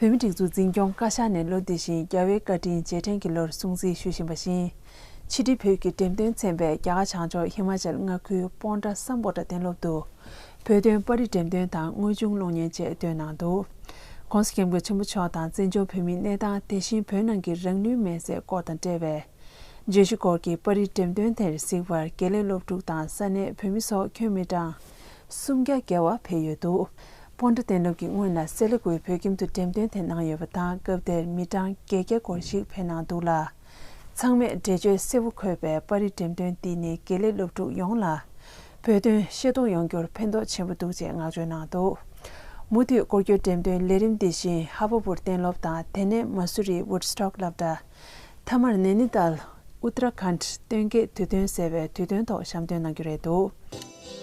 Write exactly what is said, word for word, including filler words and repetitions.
བོད་མིའི་སྒྲིག་འཛུགས་འཛིན་སྐྱོང་བཀའ་ཤག་ནས་ལོ་འདི་བཞིན་རྒྱལ་བའི་བཀའ་དྲིན་རྗེས་དྲན་གྱི་ལོར་སྲུང་བརྩི་ཞུ་བཞིན་པ་བཞིན། ཕྱི་དྲིལ་བོད་ཀྱི་འགྲེམས་སྟོན་ཚན་པས་རྒྱ་གར་བྱང་ཕྱོགས་ཧི་མ་ཅལ་མངའ་ཁུལ་པོན་ཊ་སམ་བྷོ་ཊ་གཏན་སློབ་ཏུ། བོད་དོན་པར་རིས་འགྲེམས་སྟོན་དང་དངོས་བྱུང་གློག་བརྙན་བཅས་སྟོན་གནང་འདུག། ྋགོང་ས་ྋསྐྱབས་མགོན་ཆེན་པོ་མཆོག་དང་བཙན་བྱོལ་བོད་མིའི་གནས་སྟངས། དེ་བཞིན་བོད་ནང་གི་རང་ལུས་མེར་སྲེག་སྐོར་དང་འབྲེལ་བའི་བརྗོད་གཞི་སྐོར་གྱི་པར་རིས་འགྲེམས་སྟོན་དེར་གཟིགས་པར་དགེ་ལས་སློབ་ཕྲུག་དང་ས་གནས་བོད་མི་སོགས་ཁྱོན་མི་གྲངས་སུམ་བརྒྱ་བརྒལ་བ་ཕེབས་ཡོད་འདུག། པོན་ཊ་གཏན་སློབ་ཀྱི་སྔོན་ལ་སེ་ལ་ཀུའི་བོད་ཁྱིམ་དུ་འགྲེམས་སྟོན་དེ་གནང་ཡོད་པ་དང་། སྐབས་དེར་མི་གྲངས་བརྒྱད་བརྒྱ་སྐོར་ཞིག་ཕེབས་གནང་འདུག་ལ། ཚང་མས་འགྲེལ་བརྗོད་གསལ་པོ་འཁོད་པའི་པར་རིས་འགྲེམས་སྟོན་འདི་ནི་དགེ་ལས་སློབ་ཕྲུག་ཡོངས་ལ་བོད་དོན་ཤེས་རྟོགས་ཡོང་རྒྱུར་ཕན་ཐོགས་ཆེན་པོ་འདུག་ཅེས་བསྔགས་བརྗོད་གནང་འདུག། མུ་མཐུད་སྐོར་སྐྱོད་འགྲེམས་སྟོན་ལས་རིམ་འདི་བཞིན་ཧ་བ་པུར་གཏན་སློབ་དང་། དེ་ནས་མ་སུ་རི་ཝུཌ་སི་ཊོག་སློབ་གྲྭ། མཐའ་མར་ནེ་ནི་ཏཱལ་ཨུ་ཏ་ར་ཁཱན་སྟོན་ཀའི་དུས་སྟོན་ཟེར་བའི་དུས་སྟོན་ཐོག་བཤམས་སྟོན་གནང་རྒྱུ་རེད་འདུག།